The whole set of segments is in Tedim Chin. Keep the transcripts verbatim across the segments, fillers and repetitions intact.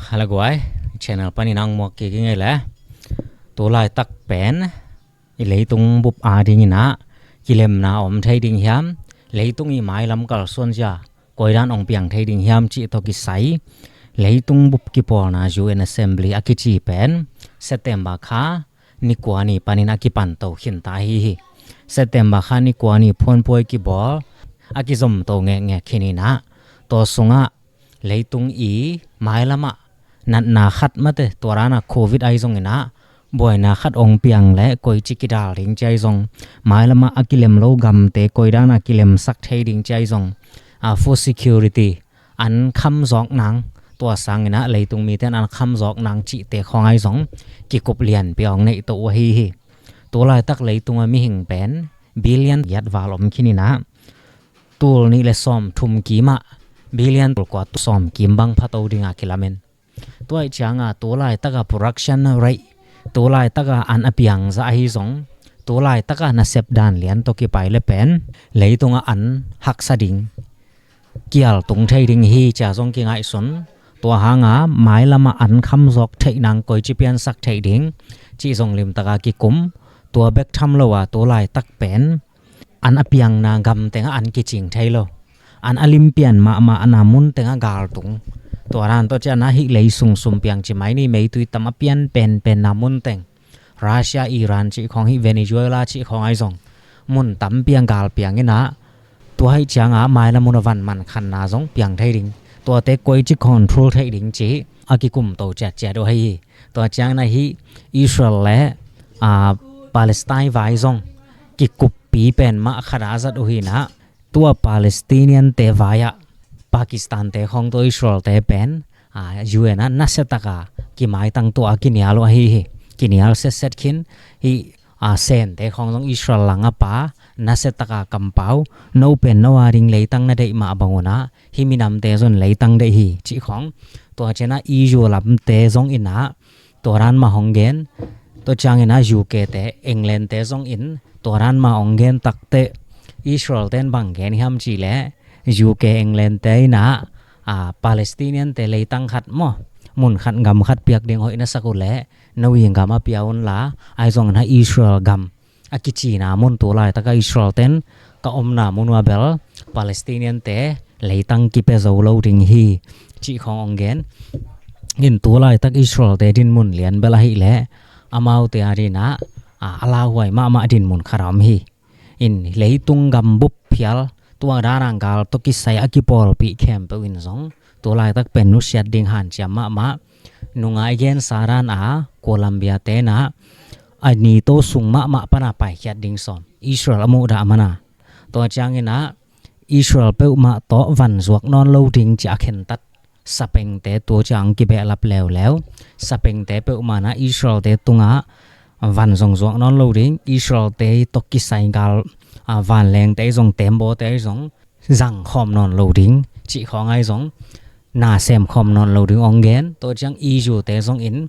Halaguai channel panin ang muak kik i ngei le. Tu laitak pen i leitung bup a dingin ah kilemna om thei ding hiam? Leitung i mailam kalsuan zia koidan ong piang thei ding hiam cih tawh kisai leitung bup kipawlna U N Assembly a kici pen September kha ni kua ni panin a kipan to khin ta hi hi. September kha ni kua ni phuanpuai kibawl a kizom to ngekngek khin inah, tua sungah leitung i mailamah natna khat mate, tua dana covid ahi zong inah buaina khat ong piang le koici kidal ding ci ahi zong, mailamah a kilem lo gamte koidan a kilemsak thei ding ci ahi zong, a food security, an khamzawk nang, tua sang inah leitung mite an khamzawk nang cihte khawng ahi zong kikup lianpi ong neih to uh ahi hi. Tu laitak leitung a mihing pen billion giat val om khin inah, tul nih le sawm thum kimah billion tul kua tul sawm kim bang phato dinga kilamen. Tua ih cianga tu laitaka production rate, tu laitaka an a piang zah ahi zong, tu laitaka nasep dan lian tawh kipai le pen leitungah an haksa ding, kial tung thei ding hi cia zong kingaihsun. Tua hanga mailamah an khamzawk theih nang koici piansak theih ding cih zong limtaka kikum. Tua bek tham lo a tu laitak pen an a piangna gam tengah an kicing thei lo. An a limpian mahmahna mun tengah gal tung. Tua dan tawh ciana hih lei sung sum piang ci mai ni, meitui tam a pian penpenna mun teng, Russia, Iran cih khawng hih, Venezuela cih khawng ahi zong, mun tampi a gal piang inah, tua hih cianga mailam mun a van man khanna zong piang thei ding, tuate koici control thei ding cih a kikum to ciatciat uh ahi hi. Tua ciangin ahi Israel le, a, Palestine vai zong kikuppi pen mah khat a zat uh hinah, tua Palestinian te vai-ah Pakistan te khawng tua Israel te pen, a, U N ah nasiataka kimaitang tua kinial uh ahi hi. Kinial setset khin hi. A, Sen te khawng zong Israel lang a pa nasiataka kampau, no pen no a ding leitang na deih mah bangunah hih minamte zon leitang deih hi cih khawng. Tua cianah E U lamte zong inah tua dan mah hong gen. Tua ciangin ah U K te, England te zong in tua dan mah hong gen takteh, Israel ten bang gen hiam cih leh, U K, England te inah, a, Palestinian te leitang khat maw, mun khat gam khat piak ding hoih na sak uh leh, no i gam a pia unla, ahi zongin ah Israel gam a kicina mun tu laitaka Israel ten ka omna mun uh a bel Palestinian te leitang kipia zo lo ding hi cih khawng ong gen. In tu laitak Israel te dinmun lian bel ahih leh amaute a dinah, a, a lauhuai mahmah dinmun khat a om hi. In leitung gam bup phial, tua dana gal tawh kisai a kipawlpih khempeuh in zong tu laitak pen nusiat ding hanciam mahmah. Nunga i gensa dana Colombia tenah a NATO sung mahmah pana paikhiat ding sawm, Israel a muhdah mana. Tua cianginah Israel peuhmah tawh van zuak nawn lo ding ci a khentat sapengte tua ciang kibehlap leuleu. Sapengte peuhmah na Israel te tungah van zong zuak nawn lo ding, Israel te tawh kisai gal, a, vanlengte zong, tembaw te zong zang khawm nawn lo ding cih khawng ahi zong, na sem khawm nawn lo ding ong gen. Tua ciang E U te zong in,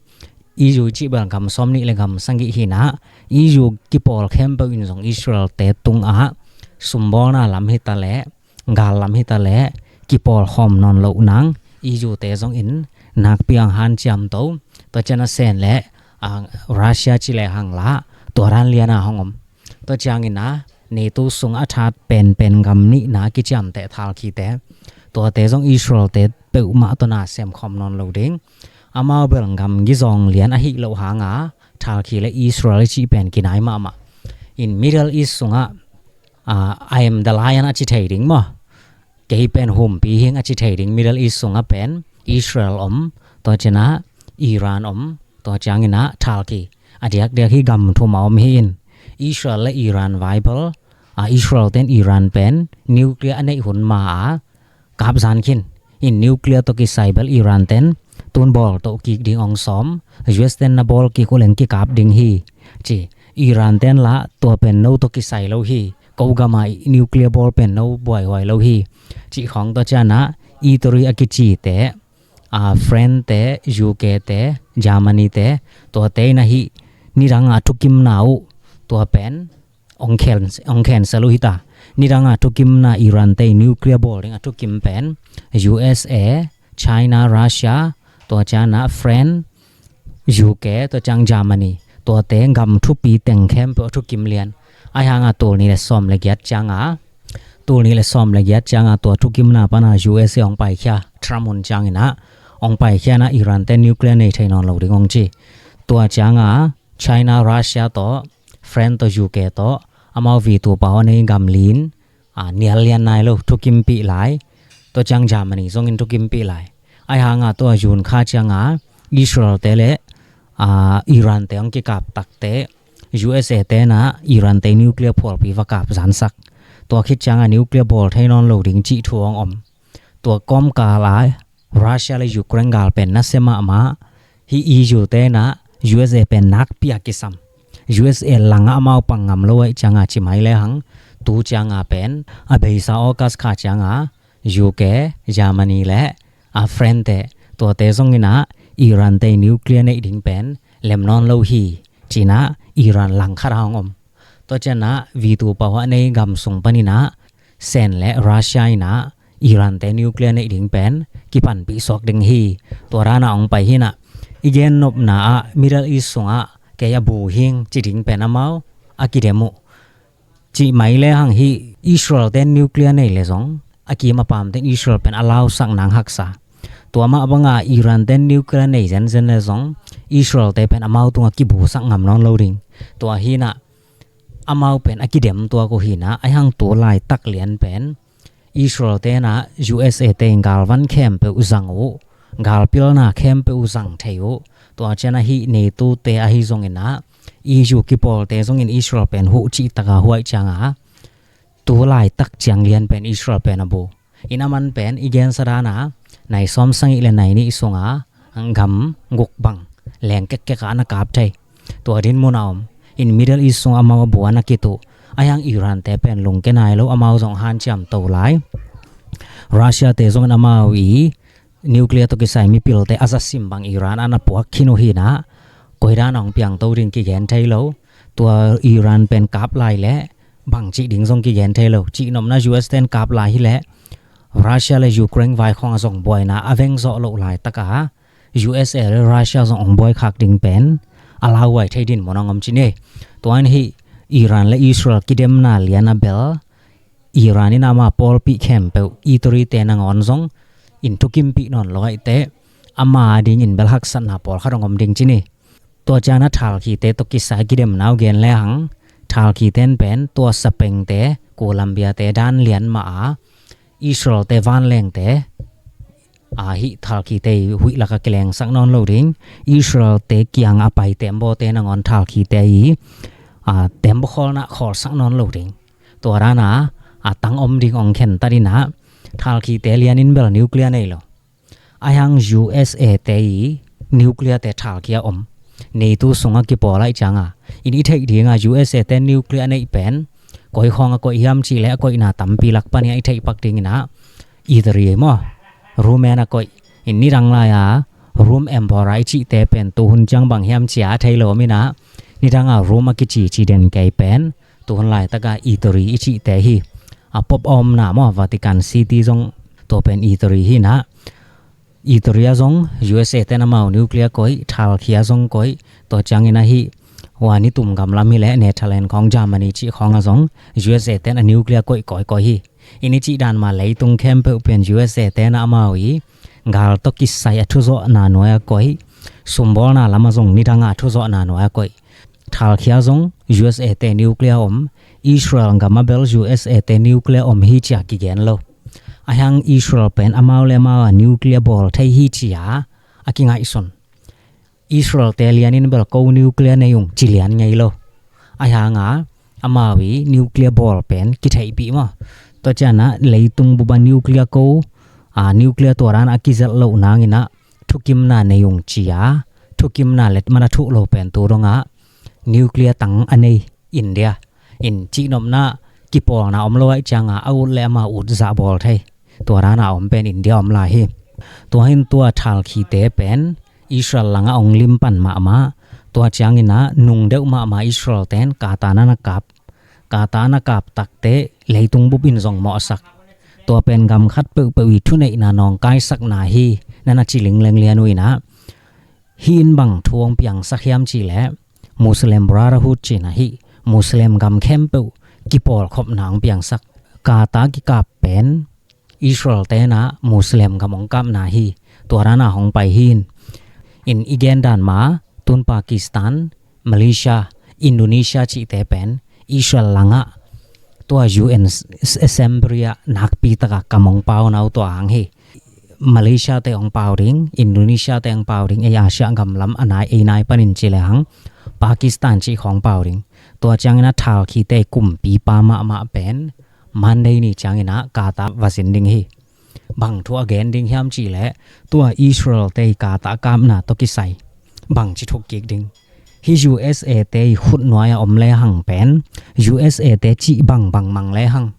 E U cih bel gam sawm nih le gam sagih hinah, E U kipawl khempeuh in zong Israel te tungah sumbawlna lam hitaleh, gal lam hitaleh kipawl khawm nawn loh nang E U te zong in nakpi ang hanciam to. Tua ciang a Sen le, a, Russia ci le hang lah tua dan liana hong om. Tua ciangin a NATO sung a that penpen gam nihna kiciamteh thalkhite, tuate zong Israel te peuhmah tawh na sem khawm nawn lo ding. Amau bel gam gizawng lian ahih loh hanga thalkhi le Israel i cih pen kinai mahmah. In Middle East sungah, a, I am the lion a ci thei ding maw, kei pen humpi hing a ci thei ding Middle East sungah pen Israel om, tua cianah Iran om, tua cianginah thalkhi. A diakdiak hi gam thum a om hi in, Israel le Iran vai bel, a, Israel ten Iran pen nuclear a neih hun ma a kapzan khin. In nuclear tawh kisai bel Iran ten tun bawl toh kik ding ong sawm, U S ten na bawl kik uh leng kikap ding hi ci. Iran ten lah tua pen no tawh kisai lo hi, ko gama nuclear bawl pen no buaihuai lo hi cih khawng. Tua cianah E three a kicite, a, France te, U K te, Germany te, tuate in ahi nidanga thukimna uh tua pen ong cancel uh hita. Nidanga thukimna Iran te nuclear bawl ding a thukim pen U S A, China, Russia, Tua ciangin ah France, U K, tua ciang Germany, tuate gam thupi teng khempeuh a thukim lian. Ahi hangin tul nih le sawm le giat ciangin, tul nih le sawm le giat ciangin tua thukimna panin U S A hong paikhia, Trump hun ciangin ah hong paikhia in ah Iran te nuclear nei thei nawn lo ding hong ci. Tua ciangin China, Russia tawh, France tawh, U K tawh, amau veto power nei gam li in, a, nial lian nai lo, thukimpih lai. Tua ciang Germany zongin thukimpih lai. Ahi hangin tua June kha ciangin Israel te le, a, Iran te hong kikap takte, U S A te in ah Iran te nuclear phualpi va kap zansak. Tua khit ciangin nuclear bawl thei nawn lo ding cih thu hong om. Tua kawmkal ah Russia le Ukraine gal pen nasia mahmah. Hih E U te in ah U S A pen nakpi a kisam. U S A langah amau pang ngam lo ahih ciangin ci mai le hang, tu ciangin pen a beisa August kha ciangin U K, Germany le a France te, tuate zongin ah Iran te nuclear neih ding pen lem nawn lo hi, ci-in ah Iran langkhat a hong om. Tua ciangin ah veto power nei gam sung panin ah Sen le Russia in ah Iran te nuclear neih ding pen kipanpih suak ding hi. Tua dan a hong pai hi in ah, i gen nopna ah Middle East sungah kei a bu hing ci ding pen amau a kidem uh. Cih mai le hang hih Israel ten nuclear nei le zong a kim a pam ten Israel pen a lausak nang haksa. Tua mah bangin Iran ten nuclear nei zenzen le zong Israel te pen amau tungah kibusak ngam nawn lo ding. Tua hi in ah amau pen a kidem tuak uh hi in ah, ahi hang tu laitak lian pen Israel te in ah U S A te in galvan khempeuh zang uh, galpilna khempeuh zang thei uh. Tua ciangin ah hih NATO te ahi zongin ah E U kipawlte zongin Israel pen huh cih tak a huh ahih ciangin ah tu laitak ciang lian pen Israel pen a bu. In a man pen i gensa dan a nai sawm sagih le nai nih sungah gam guk bang leng kekkek ah na kap thei. Tua din mun a om. In Middle East sungah amau a bu a na kituh. Ahi hang Iran te pen lungkia nai lo, amau zong hanciam to lai. Russia te zongin amau i nuclear tawh kisai mipilte a za sim bang Iran a na puak khin uh hi in ah, koi dan a hong piangto ding kigen thei lo. Tua Iran pen kap lai le bang cih ding zong kigen thei lo. Cih nopna U S ten kap lai hi leh Russia le Ukraine vai khawng a zong buaina a veng zawh loh laitak a U S A le Russia zong hong buai khak ding pen a lauhuai thei din mun a hong om ci ni. Tua in hih Iran le Israel kidemna lian a bel Iran in ama pawlpih khempeuh, Ituri te nangawn zong in thukimpih nawn lo ahih teh, ama dingin bel haksatna pawlkhat hong om ding ci ni. Tua ciangin a thalkhite tawh kisai kidemna uh gen le hang, thalkhite in pen tua Spain te, Colombia te dan lian mah a, Israel te vanlengte, a, hih thalkhite i huih lakah kilengsak nawn lo ding, Israel te kiangah a pai tembaw te nangawn thalkhite i, a, tembaw khawlna khawlsak nawn lo ding. Tua dan a, a tang om ding hong khentat in ah, thalkhite lian in bel nuclear nei lo. Ahi hang U S A te i nuclear te thalkhia om. NATO sungah kipawl ahih ciangin, in i theih dingin U S A te nuclear neih pen koi khawng a koih hiam cih leh a koihna tampi lak pan i theih pak dingin ah, Italy maw, Rome a koih. In nidang lai a Rome Emperor i cihte pen tuhun ciang bang hiam ci-a a thei lo om in ah, nidang a Rome a kicici den kei pen tuhun laitak a Italy i cihte hi. A Pope a omna maw, Vatican City zong tua pen Italy hi in ah, Italy ah zong U S A ten amau nuclear koih, thalkhia zong koih. Tua ciangin ah hih, hua nitum gamlam hi leh Netherlands khawng, Germany cih khawng ah zong U S A ten a nuclear koih kawikawi hi. In i cih dan mah leitung khempeuh pen U S A ten ah amau i gal tawh kisai a thuzawhna nuai a koih, sumbawlna lam ah zong nidang a thuzawhna nuai a koih. Thalkhia zong U S A te nuclear om, Israel gam ah bel U S A te nuclear om hi ci-a kigen lo. Ahi hang Israel pen amau le amau a nuclear bawl thei hi ci-a a kingaihsun. Israel te lian in bel ko nuclear nei ung ci lian ngei lo. Ahi hangin amau i nuclear bawl pen kitheihpih maw. Tua ciangin ah leitung bup a nuclear ko, a, nuclear tua dan a kizelh loh nangin ah thukimna nei ung ci-a, thukimna let man a thuh lo pen tu dongah nuclear tang a nei India. In cihnopna kipawlna om lo ahih ciangin a ut le amau ut zah bawl thei. Tua dan a om pen India om lai hi. Tua hi in tua thalkhite pen Israel langah hong limpan mahmah. Tua ciangin ah nungdeuh mahmah Israel ten Qatar na na kap. Qatar na kap takte leitung bup in zong mawhsak. Tua pen gam khat peuhpeuh i thuneihna nawngkaisakna hi, na na ci lingleng lian uh in ah, Hih in bang thu hong piangsak hiam cih leh Muslim Brotherhood cihna hih Muslim gam khempeuh kipawlkhopna hong piangsak. Qatar kikap pen Israel tenah Muslim gam hong kapna hi. Tua dana hong pai hi in, in i gen dan ma tun Pakistan, Malaysia, Indonesia cihte pen Israel langah tua U N Assembly ah nakpi taka kam hong pauna uh tua hang hi. Malaysia te hong pau ding, Indonesia te hong pau ding, ei Asia gam lam a nai, ei nai panin ci le hang Pakistan cih khawng pau ding. Tua ciangin a thalkhite kumpipa mahmah pen Monday ni ciangin ah Qatar va zin ding hi. Bang thu a gen ding hiam cih leh tua Israel te i Qatar kapna tawh kisai bangci thuk kik ding. Hih U S A te i khutnuai a om le hang pen U S A te cih bangbang mang le hang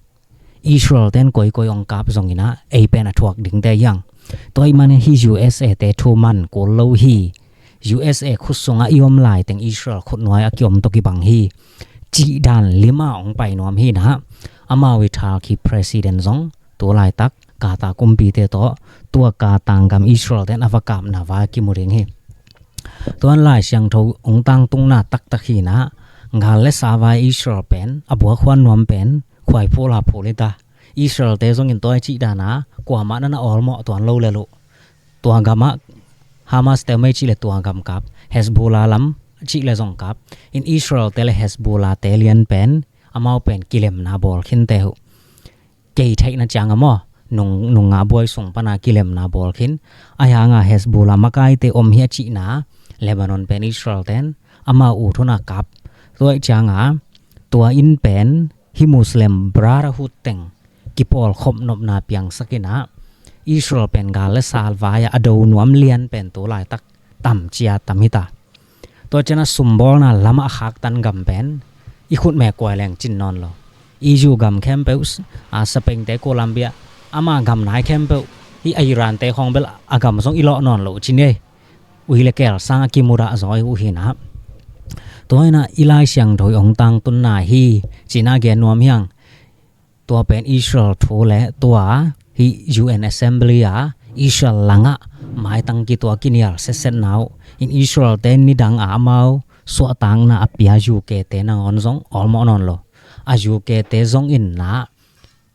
Israel ten koikoi hong kap zongin ah ei pen a thuak dingte hi hang. Tua ahih manin hih U S A te thu man kul lo hi. U S A khut sungah i om laiteng Israel khutnuai a kiom tawh kibang hi. Cih dan lima hong pai nuam hi in ah amau i thalkhi president zong tu laitak Qatar kumpite tawh tua Qatar gam Israel ten a va kapna vai a kimu ding hi. Tuan Lai Siangtho hong tangtungna taktak hi in ah gal le sa vai Israel pen a buakhuan nuam pen khuai phul a phul hi ta. Israel te zongin tua i cih dana kuamah na na awlmawh tuan lo le lo. Tua gamah Hamas te om ei cih le tua gam kap, Hezbollah lam cih le zong kap. In Israel te le Hezbollah te lian pen amau pen kilemna bawl khinte uh. Kei theihna ciang a maw, nung, nung nga buai sung pana kilemna bawl khin. Ahi hanga Hezbollah makaite om hi a cihna Lebanon pen Israel ten amau ut huna kap. Tua ih cianga tua in pen hih Muslim Brotherhood teng kipawlkhop nopna piangsak in ah Israel pen gal le sa vai a do nuam lian pen tu laitak tam cia tam hi ta. Tua ciangin a sumbawlna lamah a khaktan gam pen i khut me kuai leng cin nawn lo. E U gam khempeuh, a, Spain te, Colombia, ama gam nai khempeuh, hih a Iran te khawng bel a gam zong i lawh nawn lo cin ei. Ui le keel sang a kimudah zaw i uh hi in ah. Tua hi in ah i Lai Siangtho i hong tangtunna hi cih na gen nuam hi hang. Tua pen Israel thu le tua hih U N Assembly a Israel langah maitang kitua kinial setsetna uh in Israel te nidang a amau suahtakna a pia U K te nangawn zong awlmawh nawn lo. A U K te zong in ah,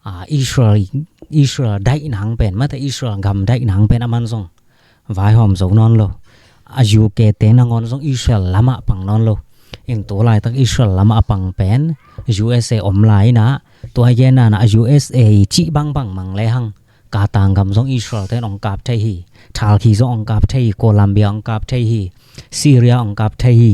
a, Israel, Israel daih nang pen, mate Israel gam daih nang pen a man zong vaihawm zo nawn lo. A U K te nangawn zong Israel lamah pang nawn lo. In tu laitak Israel lamah a pang pen U S A om lai in ah, tua hi gen dan a U S A i cih bangbang mang le hang Qatar gam zong Israel ten hong kap thei hi. Turkey zong hong kap thei hi. Colombia hong kap thei hi. Syria hong kap thei hi.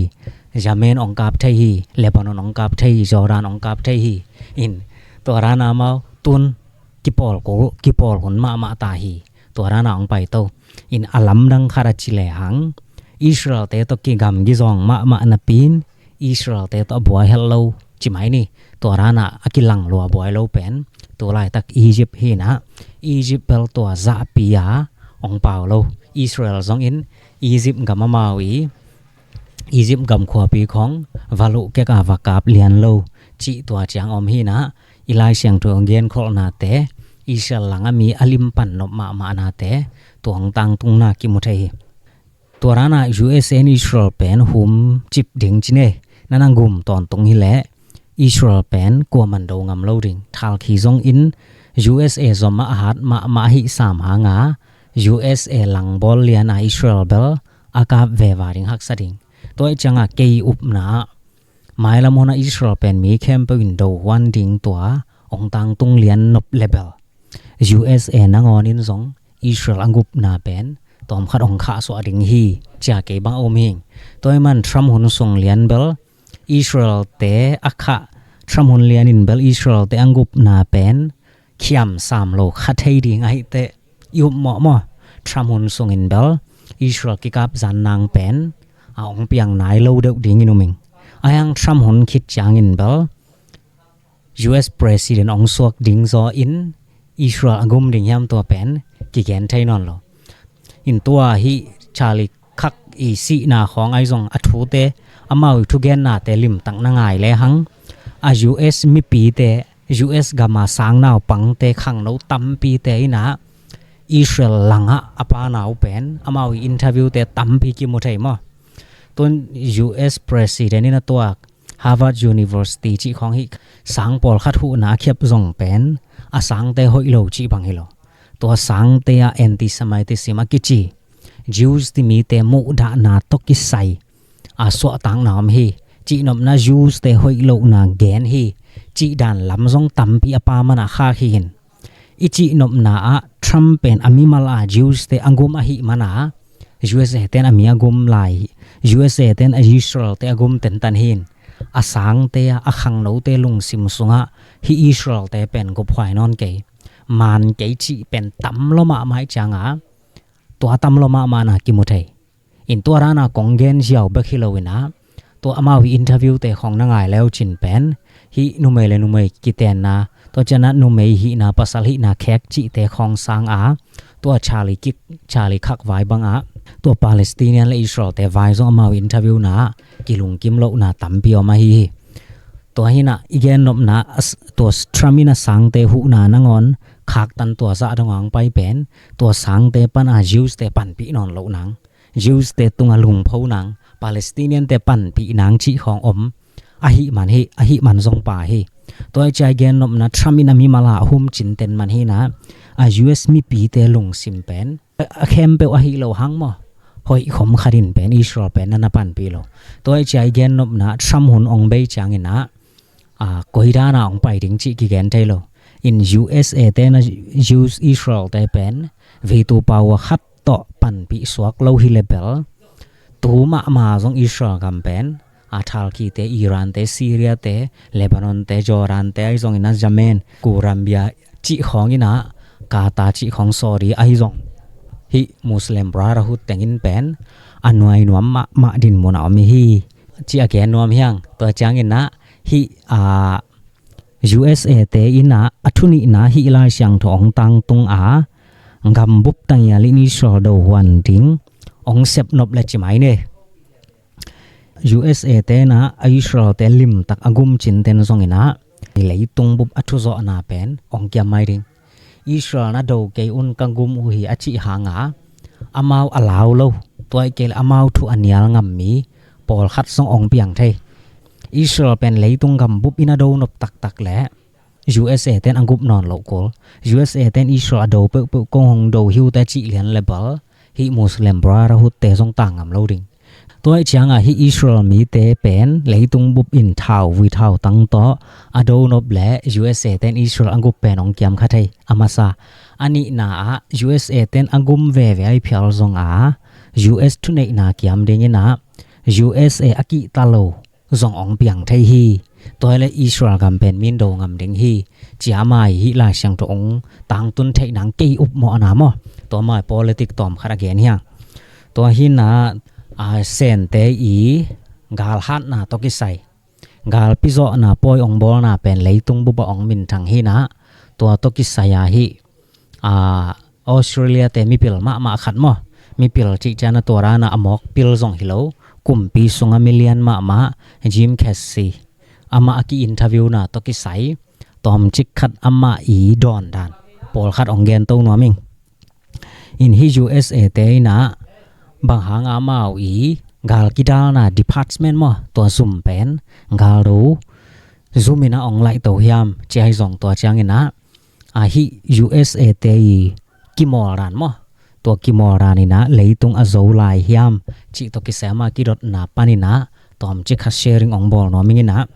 Yemen hong kap thei hi. Lebanon hong kap thei hi. Jordan hong kap thei hi. In tua dan a amau tun kipawl kul, kipawl hun mahmah ta hi. Tua dan a hong pai to. In a lamdang khat a ci le hang Israel te tawh kigam kizawng mahmah napi in Israel te tawh a buai helh lo ci mai ni. Tua dan a a kilang lua buai lo pen tu laitak Egypt hi in ah, Egypt bel tua zahpi a hong pau lo. Israel zong in Egypt gam amau i Egypt gam khuapi khawng va luh kek a va kap lian lo cih tua ciang om hi in ah, i Lai Siangtho hong genkholhnate Israel langah mi a limpan nop mahmahnate tua hong tangtunna kimu thei hi. Tua dan a U S A in Israel pen hum cip ding ci ne, na na gum tawntung hi leh Israel pen kuaman do ngam lo ding. Turkey zong in U S A zom ah a hat mahmah ahih sam hanga U S A langbawl lian a Israel bel a kap veva ding haksa ding. Tua ih cianga kei upna ah mailam hun a Israel pen mi khempeuh in do huan ding tua hong tangtung lian nop le bel U S A nangawn in zong Israel a gupna pen tawmkhat hong khahsuah ding hi cia kei bang a um hing. Tua ih man Trump hun sung lian bel Israel te a khah, Trump hun lian in bel Israel te a gupna pen khiam sam lo kha thei ding ahih teh i upmawh maw? Trump hun sungin bel Israel kikap zan nang pen a hong piang nai lo deuh dingin um ing. Ahi hang Trump hun khit ciangin bel U S President hong suak ding zaw in Israel a gum ding hiam tua pen kigen thei nawn lo. In tua hih Charlie Kirk i sihna khawng ahi zong a thute, amau i thugennate limtak na ngai le hang a U S mipite, U S gama sang naupangte, khangno tampite in ah Israel langah a pana uh pen amau i interview te tampi kimu thei maw. Tun U S President in a tuak Harvard University cih khawng hi sang pawlkhat huhna a khiap zong pen a sangte hoih lo cih bang hi lo. Tua sangte ah anti-Semitism a kici, Jews ti mite muhdahna tawh kisai a suahtakna om hi. Cihnopna Jews te hoih lohna gen hi. Cih dan lam zong tampi a pa manah khak hi hin. I cihnopna ah Trump pen a mimal a Jews te a gum ahih mana U S A ten a mi a gum lai hi. U S A ten a Israel te a gum tentan hin. A sangte ah a khangnote lungsim sungah hih Israel te pen guphuai nawn kei, man kei cih pen tam lua mahmah ih cianga tua tam lua mahmahna kimu thei. In tua dana kong gen ziau bek hi lo inah tua amau i interview te khawng na ngai leu cin pen hih numei le numei kitenna, tua cianah numei hihna pasal hihna khek cihte khawng sanga tua Charlie Kirk, Charlie Kirk vai bangah tua Palestinian le Israel te vai zong amau i interview na kilungkim lohna tampi om ahi hi. Tua hinah i gennopna tua Trump in a sangte huhna nangawn khaktan tua zah dong ang pai pen tua sangte pana Jews te panpih nawn loh nang, Jews te tunga lungpho nang, Palestinian te panpih nang cih khawng om ahih man hi, ahih man zong pa hi. Tua i ciai gennopna Trump in a mimal a hum cinten man hinah a U S mipite lungsim pen a khempeuh ahi lo hang maw, hoih khom khatin pen Israel pen na na panpih lo. Tua i ciai gennopna Trump hun ong bei cianginah a koidana ong pai ding cih kigen thei lo. In U S A te na Jews Israel te pen veitu pau a khat tawh panpih suak lo hi le bel tu mahmah zong Israel gam pen a Turkey te, Iran te, Syria te, Lebanon te, Jordan te ahi zongin a Yemen, Colombia cih khawngin a Qatar cih khawng, Saudi ahi zong hih Muslim Brotherhood tengin pen a nuai nuam mahmah dinmun a om hi ci a gen nuam hiang. Tua ciangin a hih a U S A te in a a thunihna hih Lai Siangtho ong tangtung a gambup tangial in Israel do huan ding ong sepnop le ci mai ne. U S A te na a Israel te limtak a gumcin ten zongin a leitung bup a thuzawhna pen ong kiam mai ding. Israel na do kei un ka gum uh hi a cih hanga amau a lau lo, tua i kei le amau thu a nial ngam mi pawlkhat zong ong piang thei. Israel pen leitung gambup in a do nop taktak le U S A ten a gup nawn loh kul, U S A ten Israel a do peuhpeuh kong hong do hi uh te cih lian le bal hih Muslim Brotherhood te zong tang ngam lo ding. Tua ih cianga hih Israel mite pen leitung bup in thau vui thau tang tawh a do nop le U S A ten Israel a gup pen ong kiam kha thei a masa. A nihna ah U S A ten a gum veve ahi phial zonga U S thuneihna kiam dingin a U S A a kihta lo zong ong piang thei hi. Tua hi le Israel gam pen min do ngam ding hi. Cia mai hih Lai Siangtho ong tangtun theih nang kei upmawhna maw? Tua mai politik tawm khat a gen hiang. Tua hi na a Sente i galhatna tawh kisai, galpi zawhna pawi ong bawlna pen leitung bup a ong minthang hi na, tua tawh kisai a hih a Australia te mipil mahmah khat maw, mipil cih ciana tua dana a mawk pil zong hi lo, kumpi sunga milian mahmah Jim Cassidy, amah a ki-interview na tawh kisai tawmcik khat amah i dawn dan pawlkhat ong gen to nuam ing. In hih U S A te in a bang hanga amau i gal kidalna department maw, tua zum pen gal do zum in a ong laih to hiam ci ahi zong tua ciangin a a hih U S A te i kimawl dan maw, tua kimawl dan in a leitung a zo lai hiam cih tawh kisai amah kidotna panin a tawmcik khat sharing ong bawl nuam ing in a.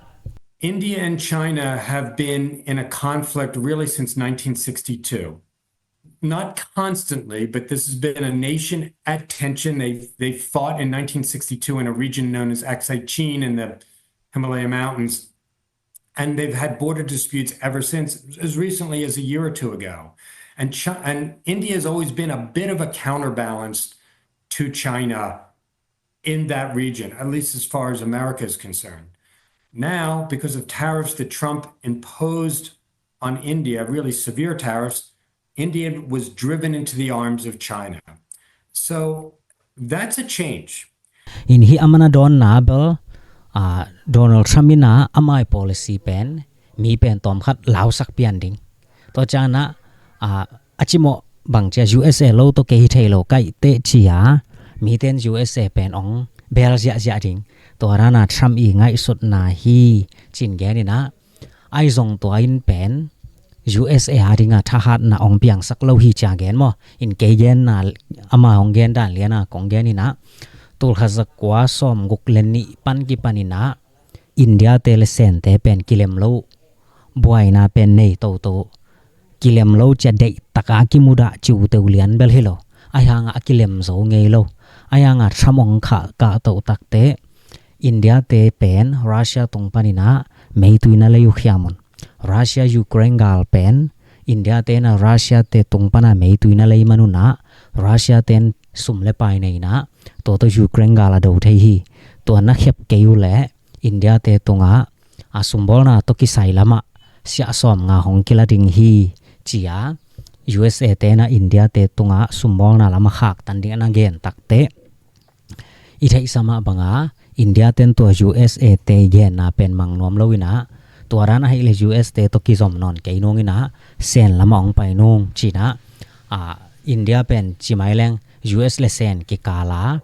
India and China have been in a conflict really since nineteen sixty-two. Not constantly, but this has been a nation at tension. They, they fought in nineteen sixty-two in a region known as Aksai Chin in the Himalaya Mountains. And they've had border disputes ever since, as recently as a year or two ago. And Chi-, and India has always been a bit of a counterbalance to China in that region, at least as far as America is concerned. Now, because of tariffs that Trump imposed on India, really severe tariffs, India was driven into the arms of China. So that's a change. In hih a man a dawnna bel a Donald Trump in a amah i policy pen mi pen tawmkhat lausak pian ding. Tua ciangin a a cimawh bang cia U S A lo tawh kei hi thei lo kaih teh cia miten U S A pen ong bel ziahziah ding. Tua dana Trump i ngaihsutna hi cin gen inah, ai zong tua in pen U S A a dinga thahatna ong piangsak lo hi cia gen maw. In kei genna ama hong gen dan liana kong gen inah, tulkhat zakua sawm guk le nih pan kipan inah India te le Sente pen kilem lo, buaina pen nei toto, kilem lo cia deihtaka kimudah ciuteu lian bel hi lo. Ai hanga a kilem zo ngei lo. Ai hanga Trump ong khah kahtoh takte India te pen Russia tung paninah meitui na lei uh khiam un. Russia Ukraine gal pen India tena Russia te tung pana meitui na lei manunah Russia ten sum le pai neinah toto Ukraine gal a do thei hi. Tua na khep kei uh leh India te tungah a sumbawlna tawh kisai lamah siah sawm nga hong kila ding hi cia U S A tena India te tungah sumbawlna lamah khaktan ding a na gen takte i theihsa mah banga India ten tua U S A te genna pen mang nuam lo inah, tua dan ahih le U S te tawh kizom nawn kei nung inah Sen lamah ong pai nung cinah, a, India pen ci mai leng U S le Sen kikala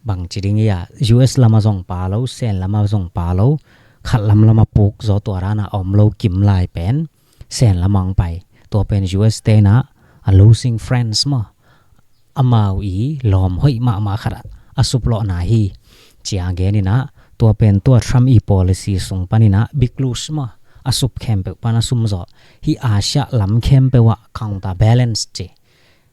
bang ci ding ia, U S lama zong pa lo, Sen lama zong pa lo, khat lam lama puk zaw tua dana om lo kim lai pen Sen lama ong pai. Tua pen U S tenah a losing friends maw, amau i lawm hoih mahmah khat a suplawhna hi cia gen inah, tua pen tua Trump i policy sung paninah big lose maw, a sup khempeuh pan a sum zawh. Hih Asia lam khempeuh ah counter balance ci.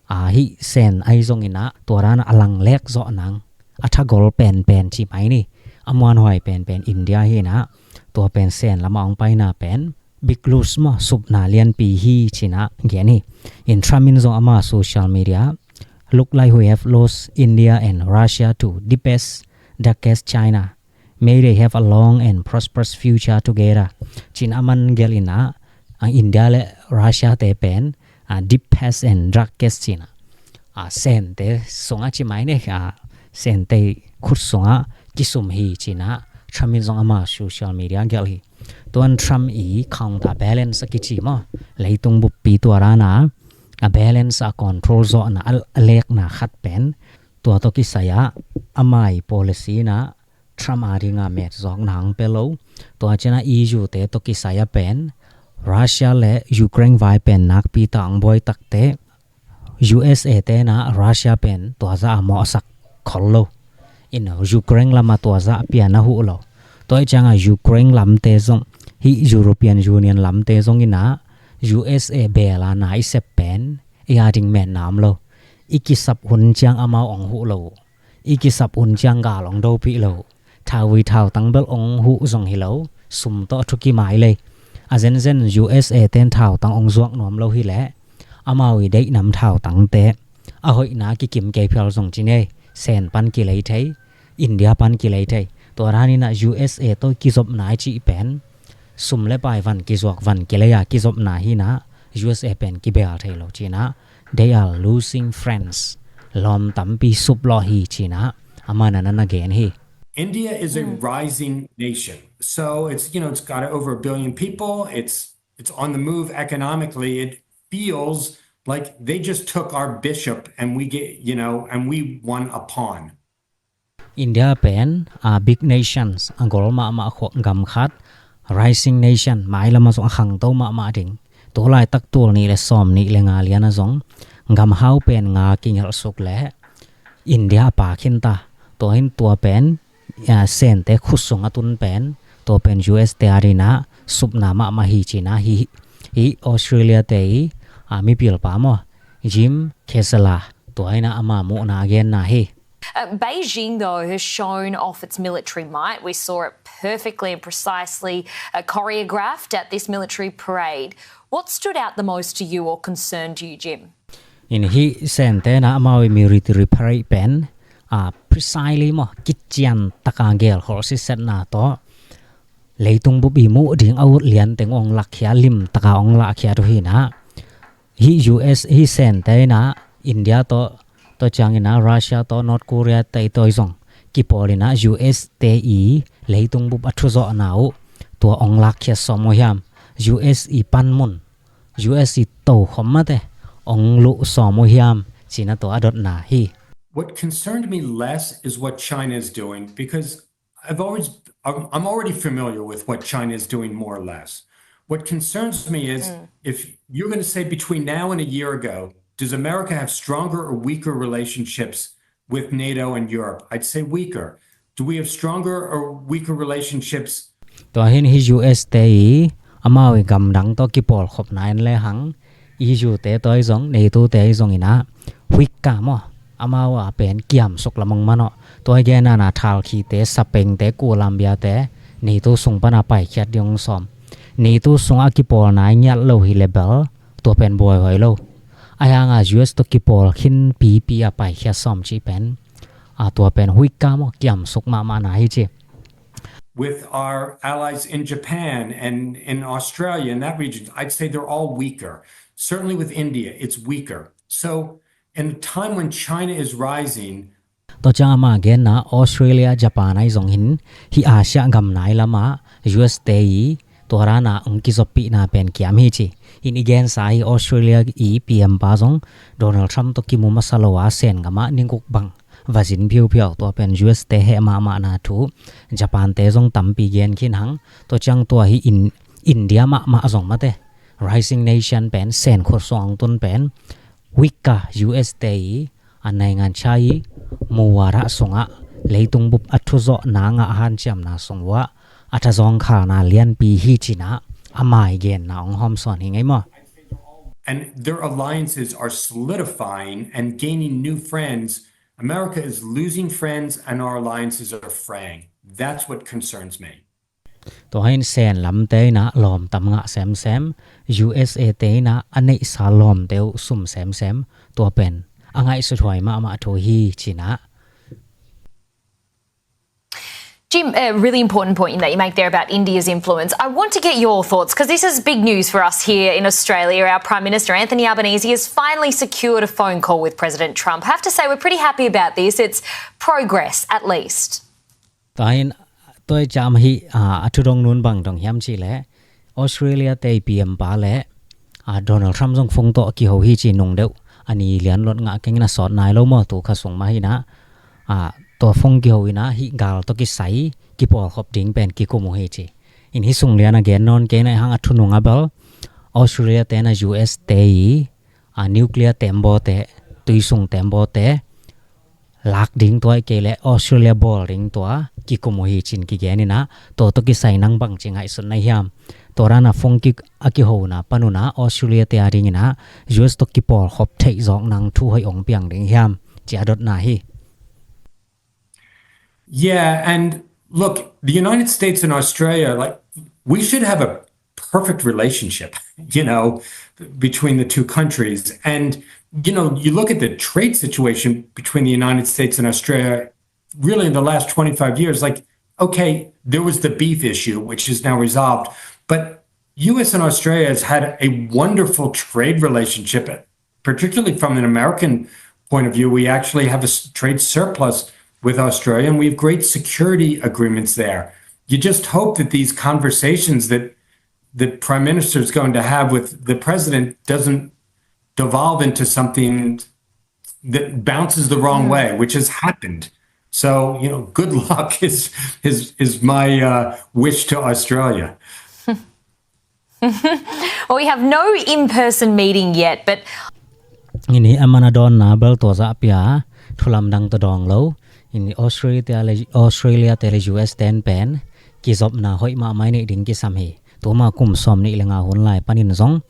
A, hih Sen ai zong inah tua dana a langlek zawh nang, a thagol penpen ci mai ni, a muanhuai penpen India hi inah, tua pen Sen lama ong paina pen big lose maw, supna lianpi hi cinah gen hi. In Trump in zong ama social media, "Look like we have lost India and Russia to deepest, darkest China. May they have a long and prosperous future together," cin a man gel inah, a, India le Russia te pen, a, deepest and darkest cinah, a, Sente sungah ci mai ne, a, Sente khut sungah kisum hi cinah Trump in zong ama social media gel hi. Tuan Trump i counter balance a kici maw, leitung buppi tua dana a balance a control zawhna a, a lekna khat pen tua tawh kisai ah ama i policy inah Trump a dinga met zawkna ang pe lo. Tua cianah E U te tawh kisai a pen Russia le Ukraine vai pen nakpi ta ang buai takte U S A tenah Russia pen tua za a mawhsak khol lo. In Ukraine lama tua za a pian a huh lo. Tua i cianga Ukraine lamte zong, hih European Union lamte zong inah U S A bela na i sep pen i a ding metna om lo. I kisap hun ciang amau ong huh lo. I kisap hun ciang gal ong dopih lo. Thauvui thautang bel ong huh zong hi lo, sum tawh a thuki mai lei. A zenzen U S A ten thautang ong zuak nuam lo hileh amau i deihnam thautangte a hoihna kikim kei phial zong ci nei, Sen pan kilei thei, India pan kilei thei. Tua daninah U S A tawh kizopna i cih pen sum le pai van kizuak van kilei a kizopna hinah U S A pen kibel thei lo cinah, they are losing friends. Lawm tampi sup lawh hi cinah amah na na gen hi. India is a rising nation. So it's, you know, it's got over a billion people. It's it's on the move economically. It feels like they just took our bishop and we get, you know, and we won a pawn. India pen a big nations, a gol mahmah khua gam khat, rising nation, mailama zong a khangto mahmah ding. Tulaitak tul nih le sawm nih le nga liana zong gam hau pen nga kingelh suk le India a pa khinta. Tua hin tua pen, a, Sente khut sung a tun pen, tua pen U S te a dinah supna mahmah hi cinah hi, hi Australia te i, a, mipil pa maw, Jim Kessler, tua hinah ama muhna a genna hi. Uh, Beijing, though, has shown off its military might. We saw it perfectly and precisely, uh, choreographed at this military parade. What stood out the most to you or concerned you, Jim? In hih Sente na amau i military parade pen, a, precisely maw, kician taka gelkhol sisetna tawh leitung bup i muh ding a ut lianteng ong lakkhia, lim taka ong lakkhia tu hinah. Hih U S, hih Sente inah India tawh, tawh cianginah Russia tawh, North Korea te i tawi zong kipawlinah U S te i leitung bup a thuzawhna uh tua ong lakkhia sawm uh hiam? U S i panmun, U S i tokhom mate ong luh sawm uh hiam, cina tua a dotna hi. What concerned me less is what China is doing, because I've always, I'm, I'm already familiar with what China is doing, more or less. What concerns me is, mm, if you're going to say between now and a year ago, does America have stronger or weaker relationships with NATO and Europe? I'd say weaker. Do we have stronger or weaker relationships? Tua hin hi U S te i amau i gamdang tawh kipawlkhopna in le hang, E U te tua i zong, NATO te i zong ina, huika maw, amau a pen kiamsuk lamang manawh. Tua i genna na thalkhite, sapengte, Colombia te, NATO sung pana paikhiat ding sawm. NATO sungah kipawlna i ngiat lo hi le bel, tua pen buaihuai lo. Ahi hanga U S tawh kipawl khin pipi a paikhiat sawm cih pen, a tua pen huika maw, kiamsuk mahmahna hi ci. With our allies in Japan and in Australia, in that region, I'd say they're all weaker. Certainly with India, it's weaker. So, in a time when China is rising, tua ciang ama genna Australia, Japan ai zong hin, hi Asia gam nai lama U S te i tua rana ong kizoppihna pen kiam hi ci. Hin i gensa hi Australia i P M pa zong Donald Trump tawh kimu masa lo a Sen gama ninguk bang va zin phiuphiau, tua pen U S te heh mahmahna thu. Japan te zong tampi gen khin hang. Tua ciang tua hi in, India mahmah zong mate, rising nation pen, Sen khut sung ong tun pen, huika U S te i a naingan chai muwara sungah leitung bup a thuzawhna ngah hanciamna sung uah a thazawng khalna lianpi hi cina a mai genna ong hawmsawn hi ngei maw. And their alliances are solidifying and gaining new friends. America is losing friends and our alliances are fraying. That's what concerns me. Tua hin Sen lamte ina lawm tam ngah semsem, U S A te ina a neihsa lawmte uh sum semsem, tua pen a ngaihsuthuai mahmah thu hi cina. Jim, a really important point in that you make there about India's influence. I want to get your thoughts, 'cause this is big news for us here in Australia. Our Prime Minister, Anthony Albanese, has finally secured a phone call with President Trump. I have to say, we're pretty happy about this. It's progress, at least. Tua hin, tua i cam hi, a, a thudong nun bang dong hiam cih leh, Australia te i P M pa le, a, Donald Trump zong phone tawh kiho hi ci nung deuh. A ni lian lot ngah keng ina sawt nai lo maw, tu kha sung mah hi ina. A, tua phone kiho ina hi gal tawh kisai, kipawlkhop ding pen kikum uh hi ci. In hi sung lian a gen nawn kei na i hang a thunung a bel, Australia te na U S te i, a, nuclear tembaw te, tuisung tembaw te, lak ding tua i kei le Australia bawl ding tua kikum uh hi cin kigen ina, tua tawh kisai nang bang ci ngaihsut na hiam? Tua rana phone ki, a kihona panuna Australia te a ding ina U S tawh kipawlkhop theih zawk nang thu hoih ong piang ding hiam? Ci a dotna hi. Yeah, and look, the United States and Australia, like, we should have a perfect relationship, you know, between the two countries. And, you know, you look at the trade situation between the United States and Australia, really in the last twenty-five years, like, okay, there was the beef issue, which is now resolved, but U S and Australia has had a wonderful trade relationship, particularly from an American point of view. We actually have a s-, trade surplus with Australia, and we have great security agreements there. You just hope that these conversations that the prime minister is going to have with the president doesn't devolve into something that bounces the wrong way, which has happened. So, you know, good luck is, is, is my, uh, wish to Australia. Well, we have no in-person meeting yet, but ini a man a dawnna bel tua zah pia thulamdang tawh dawng lo. Ini Australia te le, Australia te le U S ten pen kizopna hoih mahmah i neih ding kisam hi. Tuma kum sawm nih le nga hun lai panin zong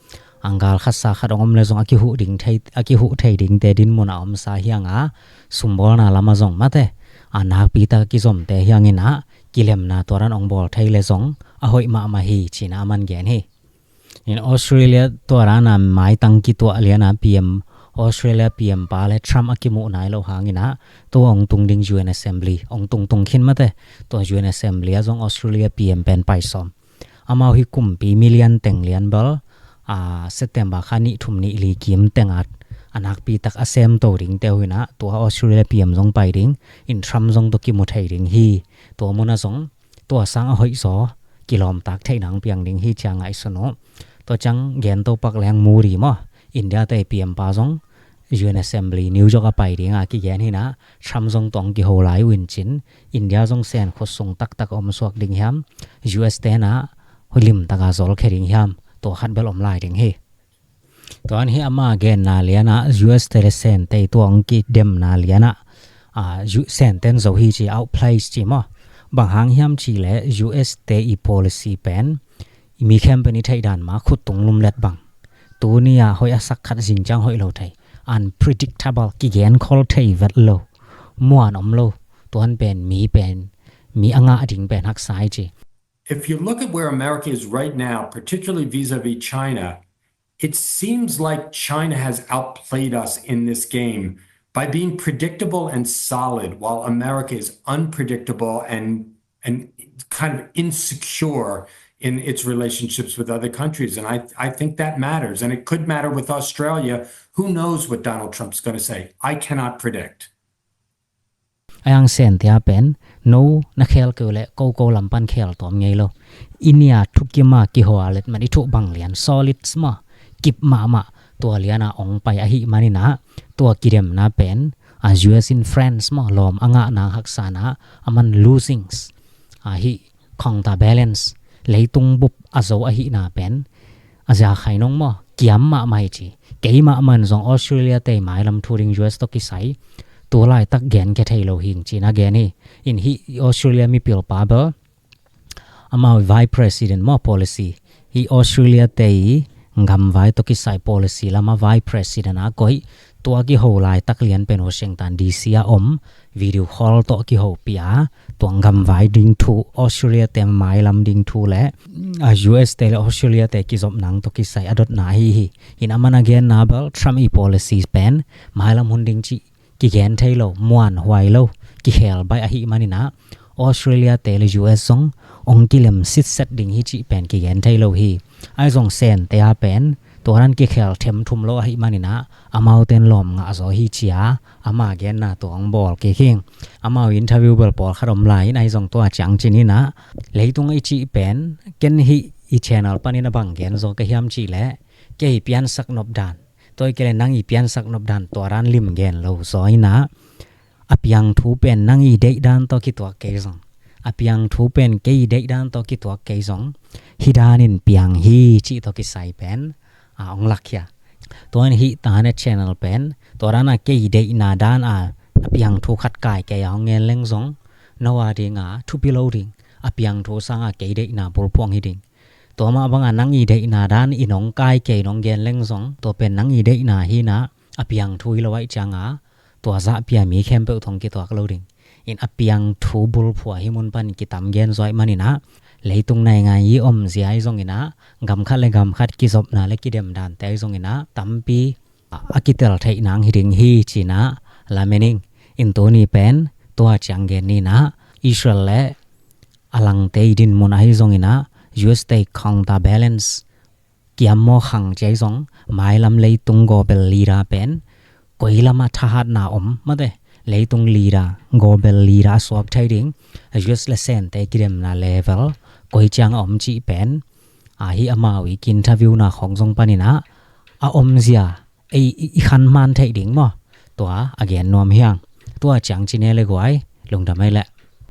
anggal khat sa khat ong om le zong a kihuh ding thei, a kihuh thei dingte dinmun a omsa hi hanga, sumbawlna lama zong mate, a nakpi tak a kizomte hi hangina, kilemna tua dan ong bawl thei le zong a hoih mahmah hi cina a man gen hi. In Australia tua dana maitang kituah liana P M, Australia P M pa le Trump a kimuh nai lo hangina, tua ong tung ding U N Assembly ong tungtung khin mate, tua U N Assembly a zong Australia P M pen pai sawm. Amau hi kumpi milian teng lian bel, a, September kha nih thum nih li kim tengat a nakpi tak a semto dingte uh hina, tua Australia P M zong pai ding, in Trump zong tawh kimu thei ding hi. Tua muna zong tua sang a hoih zaw kilawmtak theih nang piang ding hi cia ngaihsun uh. Tua ciang gento pak leng Modi maw, India te P M pa zong U N Assembly New York a pai ding a kigen hi na, Trump zong tawh hong kiho lai uh in cin, India zong Sen khut sung taktak a om suak ding hiam, U S te na hoih limtak a zolkhia ding hiam, tua khat bel om lai ding hi. Tua hi ama genna lian ah U S te le Sen te tua hong kidemna lian ah, ah, U-, Sen ten zo hi ci, outplace ci maw. Bang hang hiam cih leh U S te i policy pen mi khempeuh in i theih dan mah khut tung lumlet bang, tuni a hoih a sak khat zing ciang hoih lo thei, unpredictable, kigenkhol thei vet lo, muan om lo. Tuan pen mi pen, mi a ngah ding pen haksa hi ci. If you look at where America is right now, particularly vis-a-vis China, it seems like China has outplayed us in this game by being predictable and solid, while America is unpredictable and, and kind of insecure in its relationships with other countries. And I, I think that matters. And it could matter with Australia. Who knows what Donald Trump's gonna say? I cannot predict. A yang Sen tia pen, no na khel keu le ko ko lam pan khel tuam ngei lo. India thukim a kiho a let man i thuh bang lian, solid maw, kip mahmah, tua lian a ong pai ahih manin ah, tua kidemna pen, a U S in France maw, lawm a ngah nang haksa na, a man losings, a hi counterbalance, leitung bup a zo ahihna pen, a zia khai nong maw, kiam mahmah hi ci. Keimah man zong Australia te mailam thu ding U S tawh kisai, tu laitak gen kia thei lo hing ci na gen hi. In hi Australia mipil pa bel, amau Vice President maw policy, hi Australia te i gamvai tawh kisai policy lam a Vice President a koih, tua kiho laitak lian pen Washington D C a om, video call tawh kihopih a, tua gamvai ding thu, Australia te mailam ding thu le, a, U S te le Australia te kizop nang tawh kisai a dotna ahi hi. In a man a genna bel Trump i policy pen mailam hun ding cih kigen thei lo, muan huai lo, kikhel baih ahih manin ah, Australia te le U S zong ong kilem sitset ding hi cih pen kigen thei lo hi. Ahi zong Sen te a pen, tua nan kikhel them thum lo ahih manin ah, amau ten lawm ngah zaw hi ci a, ama genna tua ong bawl kik hing. Amau interview bel pawlkhat om lai in ahi zong tua ciang cin in ah, leitung i cih pen, ken hi i channel panin a bang gen zaw ka hiam cih leh, kei piansak nop dan, tua i kei le nang i piansak nop dan, tua dan lim gen lo zaw in ah, a piang thu pen nang i deih dan tawh kituak kei zong, a piang thu pen kei i deih dan tawh kituak kei zong, hi dan in piang hi cih tawh kisai pen, a, ong lak hia. Tua in hi ta ne channel pen, tua dan a kei i deihna dan a, a piang thu khat kai kei a hong ngen leng zong, no a ding a thupi lo ding, a piang thu sang a kei deihna bulphuang hi ding. Tua mah bang a nang i deihna dan i nong kai kei nong gen leng zong, tua pen nang i deihna hi na, a piang thu hi lo aih ciang a, tua zah pia mi khempeuh thong kituak lo ding. In a piang thu bulphua hi mun pan kitam gen zaw ahih manin ah, leitung naingan i om zia ahi zong in ah, gam khat le gam khat kizopna le kidem dan te ahi zong in ah, tampi a kitel theih nang hi ding hi ci in ah, lamen ing. In tuni pen, tua ciang gen ni in ah, Israel le a langte i din mun ahi zong in ah, U S te counterbalance, kiam maw khang ci ahi zong, mailam leitung global leader pen, koi lam a thahatna om, mate, leitung leader, global leader a suak thei ding, U S le Sen te kidemna level, koi ciang a om cih pen, a hi amau i ki interview na khong zong panin ah, a om zia, ei, i, i khan man theih ding maw, tua a gen nuam hi hang. Tua ciang ci ne le guai, lungdam ei leh.